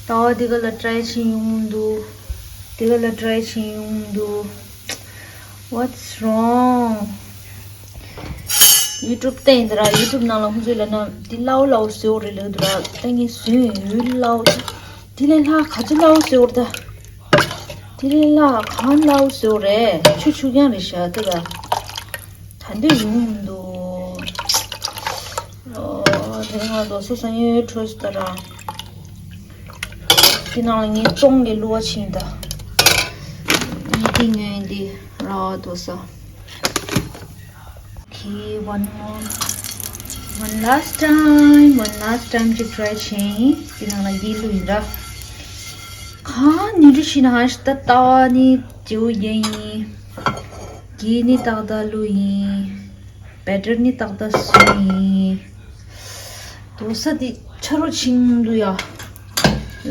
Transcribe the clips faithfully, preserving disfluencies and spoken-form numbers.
ད་འདི་ག་ལ་ཊ་རའི་བྱེད་ཡོང་འདུག་འདི་ག་ལ་ཊ་རའི་བྱེད་ཡོང་འདུག What's wrong? YouTube བལྟས་ཡིན་ད་ར། YouTube ནང་ལ་ཁོང་ཚོས་ལབ་ན་འདི་སླ་བོ་སླ་བོ་བཟོས་ཡོད་རེད་ལབ་འདུག་ར། ད་ངས་བཟོས་ཡོད་སླ་བོ། འདི་ལས་ལྷག་ག་ཚོད་སླ་བོ་བཟོས་ཡོད་རེད་ད། འདི་ལས་ལྷག་གང་སླ་བོ་བཟོས་ཡོད་རེད། ཆུ་ཆུ་རྐྱང་རེད་ཤག་ད་ད། ད་འདི་ཡོང་འདུག་ཨོ། དེ་ང་རྡོ་སོལ་ཟ་ཡོད་འཕྲོ་ཞིག་ད་ར། འདི་ནང་ལ་ངས་བཙོང་གི་བླུགས་པ་ཕྱིན་ད། འདི་ཉོས་འདི་ར་རྡོ་སོལ། Okay, one more, one last time, one last time ཅིག་ཊ་རའི་བྱེད་ཡིན། འདི་ནང་ལ་ཡིད་བླུགས་ཡིན་ར། གང་ནི་འདྲ་ཞིག་ན་ཧ་ཤི་ད་ལྟ་བ་ནི་ཇེའུ་ཡན་ཡིན། གི་ནི་ཏག་ཏག་བླུགས་ཡིན། བེ་ཊར་ནི་ཏག་ཏག་བཟོས་ཡིན། རྡོ་སོལ་འདི་ཆ་རོགས་ཕྱིན་འདུག་ཡ།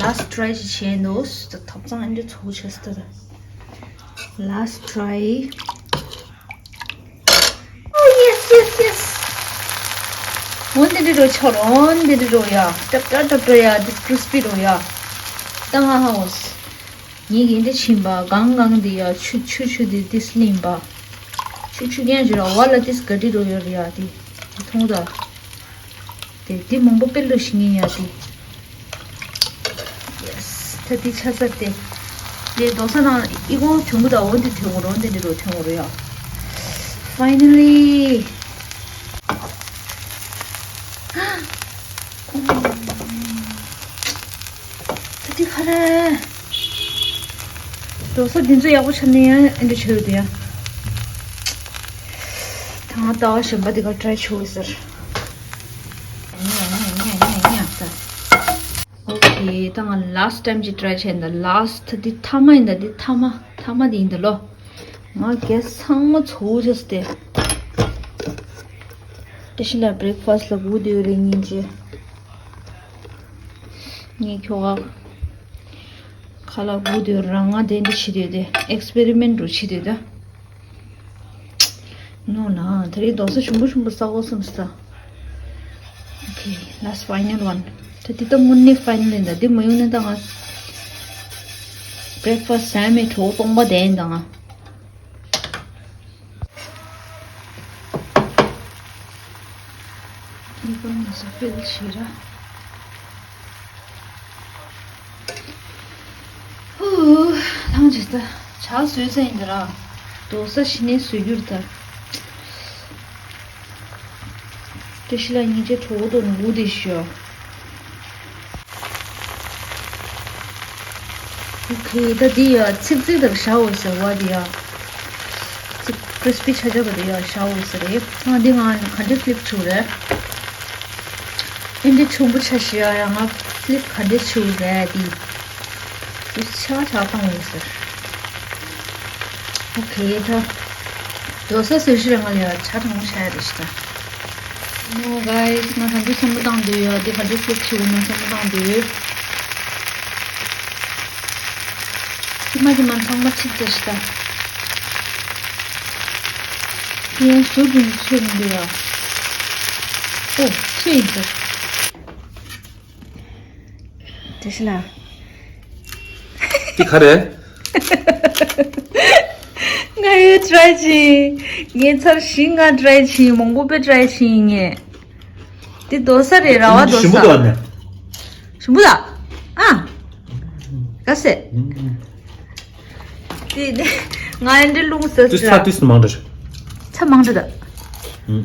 ལཱ་སི་ཊི་ཊ་རའི་ཅིག་བྱས་འདུག་ད་ཐབ་ཚང་ཨེ་འདྲ་ཚོགས་ཆེ་སྟེ། ལཱ་སི་ཊི་ཊ་རའི། Oh, yes, yes, yes. འོ་འདི་འདྲ་རོ་ཆོ་རོ། འོ་འདི་འདྲ་རོ་ཡ། ཏབ་ཏབ་ཏབ་ཏོ་ཡ། འདི་ཀྲིས་པི་རོ་ཡ། ད་ང་ཧ་འོ། ངས་འདི་འདྲ་ཕྱིན་པ་གང་གང་འདི་ཡ། ཆུ་ཆུ་ཆུ་འདི་ཏིས་ལིམ་པ། ཆུ་ཆུ་རྐྱང་ཞིག་ར་བ་ལ་ཏིས་ག་འདྲ་རོ་ཡོད་ར་ཡ། འདི་འདི་མཐོང་ད། དེ་དེ་མང་པོ་དཔེ་ལོ་ཞིག་ཉན་ཡ་དེ། Yes, ད་དེ་ཆ་ཚར་ཏེ། དེ་རྡོ་སོལ་ནང་ཨི་གོ་ཐོན་གོ་ད། འོ་འདི་ཐོན་གོ་རོ། འདི་འདི་རོ་ཐོན་གོ་རོ་ཡ། Finally. ད་དེ་ག་རེ། རྡོ་སོལ་འདི་ཚོ་ཡག་པོ་ཆགས་ནས་ཡང་ཨེ་འདྲ་བྱོས་ཡོད་དེ་ཡ། ད་ང་ལྟ་བ་གཞན་པ་འདི་ག་ཊ་རའི་བྱོས་ཟེར། ཉེ་ཉེ་ཉེ་ཉེ་ཉེ་ཟེར། ཨོ་ཁེ། ད་ང་ལཱ་སི་ཊི་ཊའིམ་ཅིག་ཊ་རའི་བྱས་ཡིན་ད། ལཱ་སི་ཊི་འདི་མཐའ་མ་ཡིན་ད། འདི་མཐའ་མ་མཐའ་མ་འདི་ཡིན་ད་ལོ། ང་གས་ཚང་མ་ཚོ་བྱས་ཏེ། ཏེ་ཤི་ལ་བྷི་རེག་ཕ་སི་ཊི་ལ་སྒུག་བསྡད་ཡོད་རེད་སྙིང་རྗེ། ངས་ཁྱོ་ག་ཁ་ལག་སྒུག་བསྡད་ཡོད་ར། ང་དེ་འདྲ་བྱེད་བསྡད་དེ་ཨེག་སི་པེ་རི་མེན་ཊི་རུ་བྱེད་བསྡད་དེ། ནོ་ན་དེ་རིང་རྡོ་སོལ་ཞིམ་པོ་ཞིམ་པོ་ཟ་དགོས་བསམ་སོང་། Okay, last final one. ད་འདི་ད་དངོས་གནས་ཕའི་ནལ་ཡིན་ད། འདི་མ་ཡོང་ན་ད་ང་བྷི་རེག་ཕ་སི་ཊི་ཟ་མེད་གྲོད་ཁོག་སྟོང་པ་བསྡད་ཡིན་ད་ང་། འདི་ཀུན་ནས་སུ་ཕིལ་བྱེད་ར། ཧུ། ལངས་བྱས་ད། ཇ་བཟོས་ཚར་ཡིན་ད་ར། རྡོ་སོལ་གཞི་ནས་བཟོས་རྒྱུ་རེད་ད། ཏེ་ཤི་ལ་སྙིང་རྗེ། གྲོད་ཁོག་ཏུ་ནོར་བུ་དེ་ཤོ། ཨོ་ཁེ། ད་འདི་ཡ་ཚིག་ཚིག་དང་ཤ་འོ་ཟེར་བ་འདི་ཡ། ཚིག་ཀྲིས་པི་ཆ་ཆ་བ་འདི་ཡ་ཤ་འོ་ཟེར་རེད། ང་འདི་ང་ག་འདྲ་ཕི་ལིབ་བྱུང་རེད། ཨེ་འདྲ་ཆུང་པོ་ཆ་ཤི་ཡ་ཡ། ང་ཕི་ལིབ་ག་འདྲ་བྱུང་རེད་འདི། འདི་ཆ་ཆ་བཏང་འོ་ཟེར། ཨོ་ཁེ། ད་རྡོ་སོལ་བཟོ་ཤི་ར་ང་ལ་ཡ་ཇ་གྲང་མོ་ཆགས་ཡ་རེད་ཤི་ད། ནོ་གྷའི་སི། ང་ད་འདི་བསམ་བློ་བཏང་འདོད་ཡོད། འདི་ག་འདྲ་ཕི་ལིབ་བྱུང་ན་བསམ་བློ་བཏང་འདོད་ཡོད། ཁྱི་མ་ཁྱི་མ་ཚང་མ་ཚིག་ཚིག་ཤི་ད། ཁྱི་ཡང་ཟུར་དུ་ཚུད་མི་འདུག་ཡ། ཨོ་ཚུད་ཡིན་ཟེར། དེ་ཤི་ལ། འདི་ག་རེ། ང་ཡོད་ཊ་རའི་བྱས། ངས་ཚར་བཞི་ལྔ་ཊ་རའི་བྱས། མང་པོ་དཔེ་ཊ་རའི་བྱས་ངས། འདི་རྡོ་སོལ་རེད། ར་བ་རྡོ་སོལ། ཞིམ་པོ་འདུག་ཨ་ནི། ཞིམ་པོ་ད། ཨ། ག་ཟེ། དེ་ནས་ང་ཨེ་འདྲ་རླུང་ཟ་ཟ། ཏིས་ཚ་ཏིས་མང་འདྲ། ཚ་མང་འདྲ་ད། ཨུམ།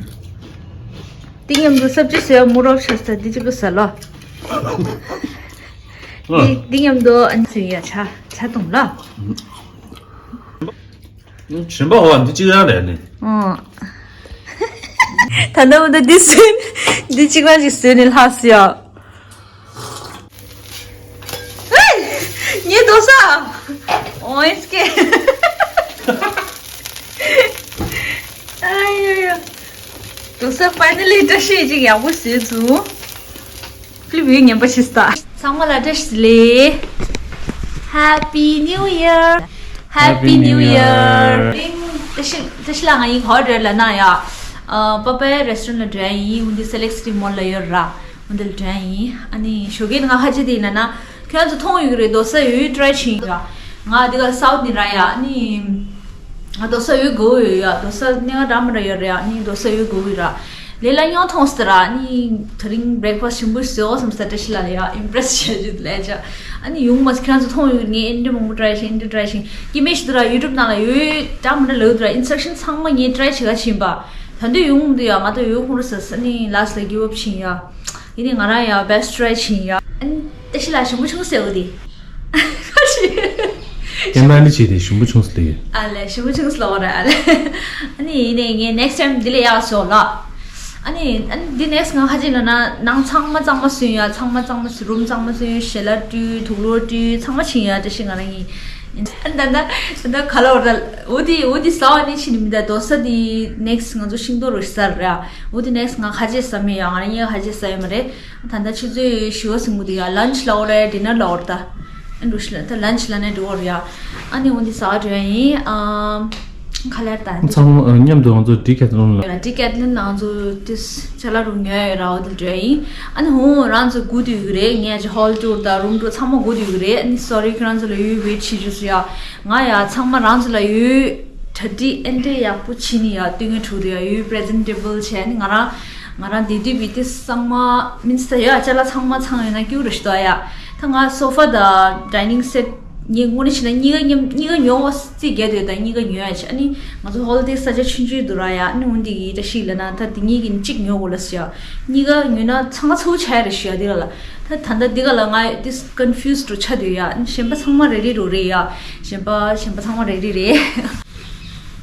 དེ་མཉམ་དུ་སབ་ཇི་བཟོས་མོ་རོགས་ཤ་ཟ། དེ་གཅིག་པུ་ཟ་ལོ། དེ་དེ་མཉམ་དུ་ཨ་ནི་ཟོས་ཡ་ཇ་ཇ་འཐུང་ལོ། ཨུམ། ཞིམ་པ་འོ་འདི་གཅིག་རང་རེད་ནི། ཨོ། ད་ནམ་ད་འདི་ཟོས། འདི་གཅིག་རང་ཅིག་ཟོས་ནས་ལྷག་སོང་ཡ། ངའི་རྡོ་སོལ། ཨོ་ཨེས་ཀེ། ཨ་ཡ་ཡ། རྡོ་སོལ་ཕའི་ནལ་ལི་བཀྲ་ཤིས་ཅིག་ཡག་པོ་བཟོས་བྱུང་། ཕི་ལིབ་ངན་པ་ཤི་སྟ། ཚང་མ་ལ་བཀྲ་ཤིས་བདེ་ལེགས། Happy New Year. Happy New Year. ཨིན། བཀྲ་ཤིས་བཀྲ་ཤིས་ལ། ང་ཡིན་ག་རེ་ལབ་ན་ཡ། ཨ། པ་པའི་རེ་སི་ཊོ་རན་ལ་འགྲོ་ཡ་ཡིན། འོན་ཏེ་སེ་ལེག་སི་ཊི་མོལ་ལ་ཡོད་ར། འོན་ཏེ་ལ་འགྲོ་ཡ་ཡིན། ཨ་ནི་ཞོགས་ཀས་ང་ཁ་ཆེ་དེ་ཡིན་ན་ན། ཁྱོད་ཚོ་མཐོང་ཡོད་ཀྱི་རེད། རྡོ་ས་ཡོད་ཊི་རའི་བྱིན་ཡ། ང་འདི་ག་སའུ་ཐི་ནི་ར་ཡ་ནི། ང་རྡོ་ས་ཡོད་དགོས་ཡོད་ཡ། རྡོ་ས་གནས་ཀ་འདྲ་མི་འདྲ་ཡོད་རེད་ཡ། ནི་རྡོ་ས་ཡོད་དགོས་ཡོད་ར། ལས་ལ་ཉོ་མཐོང་སྟེ་ར། ནི་དེ་རིང་བྷི་རེག་ཕ་སི་ཊི་ཞིམ་པོ་བཟོ་བསམ་སྟེ་བཀྲ་ཤིས་ལགས་ལ་ཡ་ཨིམ་པི་རེ་སི་བྱས་རྒྱུ་ལས་ཅ། ཨ་ནི་ཡོང་མ་ཁྱེད་རང་ཚོ་མཐོང་ཡོད་ངས་ཨེ་འདྲ་མང་པོ་ཊི་རའི་བྱས། ཨེ་འདྲ་ཊི་རའི་བྱས། སྐྱེ་དམན་ཞིག་འདུག་ར། ཡུ་ཊུབ་ནང་ལ་ཡོད་འདྲ་མི་འདྲ་ལབ་འདུག་ར། ཨིན་སི་ཊྲག་ཤན་ཚང་མ་ངས་ཊི་རའི་བྱེད་ག་ཕྱིན་པ། ད་དུང་ཡོང་མི་འདུག་ཡ། ང་ད་ཡོད་ཁོང་ར་ཟ་ས་ནི་ལ་སི་ལ་གིབ་ཨབ་ཕྱིན་ཡ། ཡིན་ནི་ང་རང་ཡ་བྷེ་སི་ཊི་ཊི་རའི་བྱིན་ཡ། ཨ་ནི་བཀྲ་ཤིས་ལགས་ཞིམ་པོ་བྱུང་ཟེར་བ་དེ། ཁ་ཤས། ཀེམ་ར་ནི་བྱས་ཏེ་ཞིམ་པོ་བྱུང་ཟེར་ལེ། ཨ་ལས་ཞིམ་པོ་བྱུང་ཟེར་ལབ་པ་རེད། ཨ་ལས། ཨ་ནི་ཡིན་ནའི་ངས་ནེག་སི་ཊའིམ་འདི་ལས་ཡག་བཟོ་ལ། ཨ་ནི་ཨ་ནི་འདི་ནེག་སི་ཊི་ང་ཁ་ཅིག་ལ་ན་ནང་ཚང་མ་གཙང་མ་བཟོས་ཡ། ཚང་མ་གཙང་མ་བཟོས། རུམ་གཙང་མ་བཟོས། ཞལ་ལག་བཀྲུས། དུག་ལོག་བཀྲུས། ཚང་མ་བྱིན་ཡ། བཀྲ་ཤིས་ང་རང་གིས། ཨ་ནི་ད་ད་ད་ད་ག་ལ་བར་ད་འོ་དེ་འོ་དེ་ཟ་བ་ནི་ཕྱིན་ནི་མི་འདུག་རྡོ་ས་དེ་ནེག་སི་ཊི་ང་ཚོ་ཤིང་ཏོག་རུ་ཟ་ར། འོ་དེ་ནེག་སི་ཊི་ང་ཁ་ཅིག་ཟ་མི་ཡ། ང་རང་གཉིས་ཁ་ཅིག་ཟ་ཡོད་མ་རེད། ད་ལྟ་ཆུ་ཚོད་བཞི་པ་ཟིན་གྱི་འདུག་ཡ། ལན་ཆི་ལབ་དགོས་རེད། ཌི་ནར་ལབ་དགོས་རེད་ད། ཨ་འགྲོ་ཤི་ལ་ད་ལན་ཆི་ལབ་ནས་འགྲོ་དགོས་རེད་ཡ། ཨ་ནི་འོ་འདི་ཟ་བ་འགྲོ་ཡ་ཡིན། ཨམ། ཁ་ལར་ད་འདི། ཚང་མ་མཉམ་དུ་ང་ཚོ་ཌི་ཀེ་ཐི་ལོན་ལ། ཌི་ཀེ་ཐི་ལོན་ལ་ང་ཚོ་ཏིས་ཅ་ལག་རུ་ཉོ་ཡ་ཡོད་ར། འོ་དེ་འགྲོ་ཡ་ཡིན། ཨ་ནི་ཧོ་རང་ཚོ་སྒུག་སྡོད་ཀྱི་རེད། ངས་ཅི་ཧོལ་ཊུར་དང་རུམ་ཊུར་ཚང་མ་སྒུག་སྡོད་ཀྱི་རེད། ཨ་ནི་སོ་རི། ཁྱེད་རང་ཚོ་ལ་ཡོད་ཝེ་ཊི་བྱེད་རྒྱུ་སུ་ཡ། ང་ཡ་ཚང་མ་རང་ཚོ་ལ་ཡོད། གྲ་སྒྲིག་ཨེ་འདྲས་ཡག་པོ་བྱས་ནི་ཡ། སྟོན་ངའི་ཕྲུ་གུ་ཡ་ཡོད་པི་རི་ཛེན་ཊེ་བལ་བྱས་ནི། ང་རང་ང་རང་བསྡད་དུས་བི་དེ་ཚང་མ་མིན་སི་ད་ཡོད་ཡ། ཅ་ལག་ཚང་མ་ཚང་ཡོད་ན་སྐྱིད་རུ་ཞིག་འདུག་ཡ། ད་ང་སོ་ཕ་དང་ཌའི་ནིང་སེ་ཊི་ངས་དངོས་གནས་བྱས་ན་གཉིས་ཀ་མཉམ་གཉིས་ཀ་ཉོ་བ་རྩིས་རྒྱག་དུས་ད་གཉིས་ཀ་ཉོ་ཡ་བྱས། ཨ་ནི་ང་ཚོ་ཧོ་ལི་ཌེ་ས་ཆ་ཆུང་ཆུང་འདུག་ར་ཡ། ཨ་ནི་འོན་ཏེ་གི་བཀྲ་ཤིས་ལབ་ན་ད་དེ་གཉིས་ཀྱི་གཅིག་ཉོ་དགོས་ལ་ཟེར་ཡ། གཉིས་ཀ་ཉོས་ན་ཚང་མ་ཚ་བོ་ཆགས་ཡ་རེད་ཞུ་ཡ། དེ་ག་ལ་ད་ད་ལྟ་དེ་ག་ལ་ང་ཏིས་ཀོན་ཕིའུ་སི་ཌི་རུ་ཆགས་སྡོད་ཡ། ཨ་ནི་གཞན་པ་ཚང་མ་རེ་ཌི་རུ་རེད་ཡ། གཞན་པ་གཞན་པ་ཚང་མ་རེ་ཌི་རེད།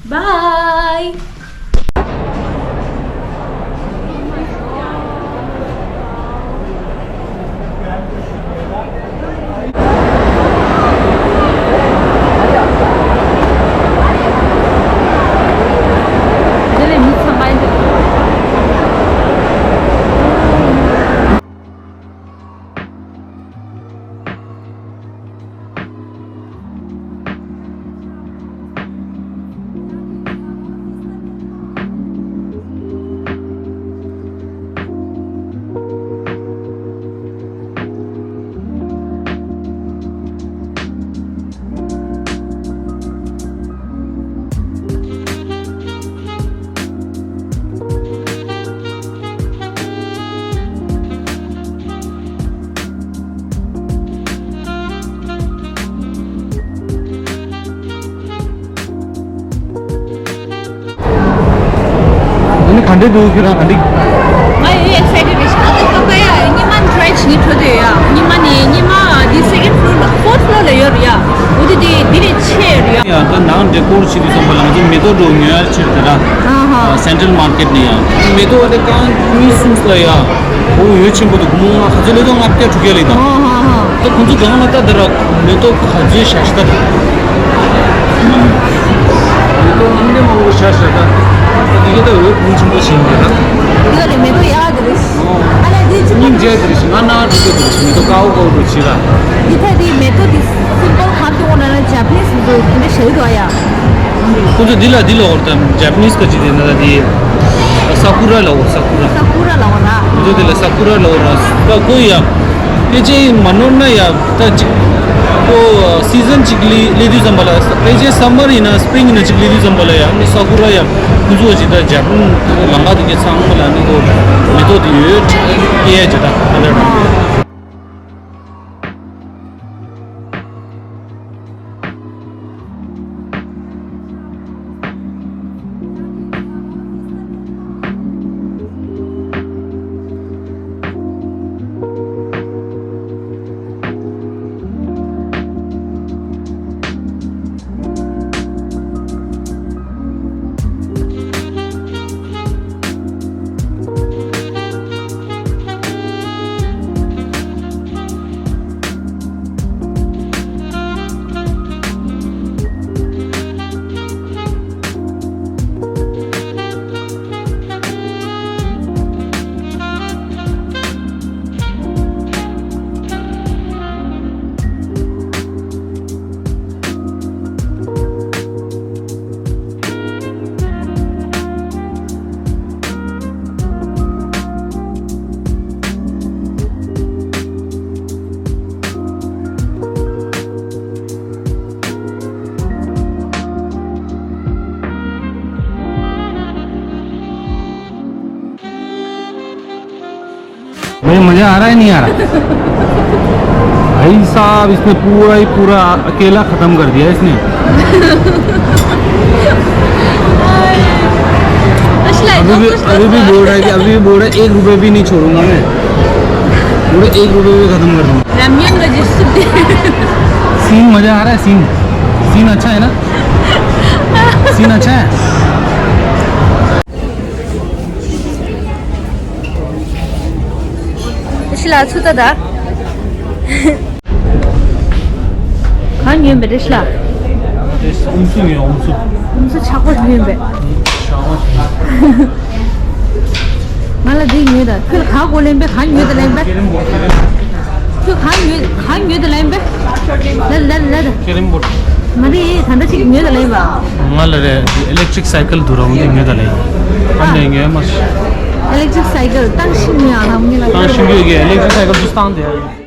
Bye. ཨ་ནི་ག་འདྲས་འདུག་ཁྱོད་རང་ག་འདྲས། ང་ཡོད་ཨེག་སའི་ཊེཌ་རེད་ཤག་ཨ་ད་ཀ་པ་ཡ་ཉི་མ་ཊི་རའི་བྱེད་ནི་འགྲོ་འདོད་ཡ། ཉི་མ་ནི་ཉི་མ་འདི་སེ་ཀེན་ཌི་ཕི་ལོར་ལ་ཕོར་ཐི་ཕི་ལོར་ལ་ཡོད་རེད་ཡ། འོ་དེ་དེ་འདི་ལས་ཆེ་རེད་ཡ། ཡ་ད་ནང་ཌེ་ཀོར་བྱེད་དུས་ཙམ་པ་ལ་ང་ཚོ་མེ་ཏོག་འདྲ་ཉོ་ཡ་ཕྱིར་དེ་ར། ཨ་ཧ། སེན་ཊྲལ་མར་ཀེཊ་ནས་ཡ། མེ་ཏོག་དེ་རྐང་གཉིས་གསུམ་ཙམ་ཡ། འོ་ཡོད་ཆེན་པོ་འདུག་སྒོར་མོ་ལྔ་ག་ཚོད་ལས་ཏོག་ལྔ་བརྒྱ་དྲུག་བརྒྱ་ལས་དང་། ཨ་ཧ་ཧ། ད་ཁོང་ཚོ་སྒང་ལ་ལྟ་དེ་ར་མེ་ཏོག་ག་ཚོད་བཞག་ཤག་ད། མེ་ཏོག་ཨ་འདྲས་མང་པོ་བཞག་ཤག་ད། ད་དེ་ག་ད་འོད་ཕུང་ཆེན་པོ་བྱིན་གྱི་ར། འདི་ག་ལས་མེ་ཏོག་ཡག་གི་རེད། ཨ་ལས་འདི་ཅི་སྙིང་རྗེ་དེ་རེད་ཤག་ང་ན་འགྲོ་གི་རེད་ཤག་མེ་ཏོག་དཀར་པོ་དཀར་པོ་བྱེད་ར། འདི་ད་འདི་མེ་ཏོག་འདི་སིམ་པལ་གང་དུ་འོང་ན་ན་ཇ་པ་ནིས་འདི་འདྲ་བྱེད་འདུག་ཡ། ཁོང་ཚོ་འདི་ལ་འདི་ལ་འོར་དང་ཇ་པ་ནིས་ཀ་ཅི་དེ་ན་ད་དེ་ས་ཀུ་ར་ལ་འོར། ས་ཀུ་ར། ས་ཀུ་ར་ལ་འོར་ར། ཁོང་ཚོ་འདི་ལ་ས་ཀུ་ར་ལ་འོར་ར། ད་ཁོ་ཡ་ཕལ་ཆེར་མ་ནོར་ན་ཡ་ད་ཅིག་ཁོ་སི་ཛན་ཅིག་ལི་ལི་དུས་ཙམ་པ་ལ་ཕལ་ཆེར་སམ་མར་ཡིན་ན་སི་པི་རིང་ཡིན་ན་ཅིག་ལི་དུས་ཙམ་པ་ལ་ཡ་ནི་ས་ཀུ་ར་ཡ་ཁོང་ཚོ་ཅིག་ད་ཇ་པ་ནི་ལམ་ཁ་དེ་གའི་ཚང་མ་ལ་ནི་ཁོ་མེ་ཏོག་དེ་ཡོད་སྐྱེ་ཡ་ཅིག་ད་ད་ལྟ་རང་། भाई, मजा आ रहा है, नहीं आ रहा? भाई साहब, इसने पूरा ही पूरा अकेला खत्म कर दिया इसने। अभी भी, अभी भी बोल रहा है कि, अभी भी बोल रहा है, "एक रुपए भी नहीं छोड़ूंगा मैं, पूरे एक रुपए भी खत्म कर दूंगा।" सीन मजा आ रहा है, सीन, सीन अच्छा है ना? सीन अच्छा है। ཤི་ལ་ཚུ་ད་ད། གང་ཉོས་པའི་རེད་ཤི་ལ། ཨུམ་སུ་ཉོས། ཨུམ་སུ། ཨུམ་སུ་ཆག་པོ་ཉོས་པས། ང་ལ་འདི་ཉོས་ད། ཁྱོད་ལ་ག་གོ་ལེན་པས། གང་ཉོས་ད་ལེན་པས། ཁྱོད་གང་ཉོས། གང་ཉོས་ད་ལེན་པས། ལ་ལ་ལ་ལ། ཀེ་རེམ་བོར་ཌི། མ་རེད། ད་ལྟ་ཅིག་ཉོས་ད་ལེན་པ། ང་ལ་རེད། ཨི་ལེག་ཊི་རིག་སའི་ཀལ་དུ་ར་འོང་དེ་ཉོས་ད་ལེན། ཨ་ནས་ཉོས་མ་ཤི། ཨི་ལེག་ཊི་རིག་སའི་ཀལ་བཏང་ཤི་ཉོས་ཨ་ལ་མི་ལ། བཏང་ཤི་ཉོས་ཀྱི་ཨི་ལེག་ཊི་རིག་སའི་ཀལ་དུ་བཏང་དེ།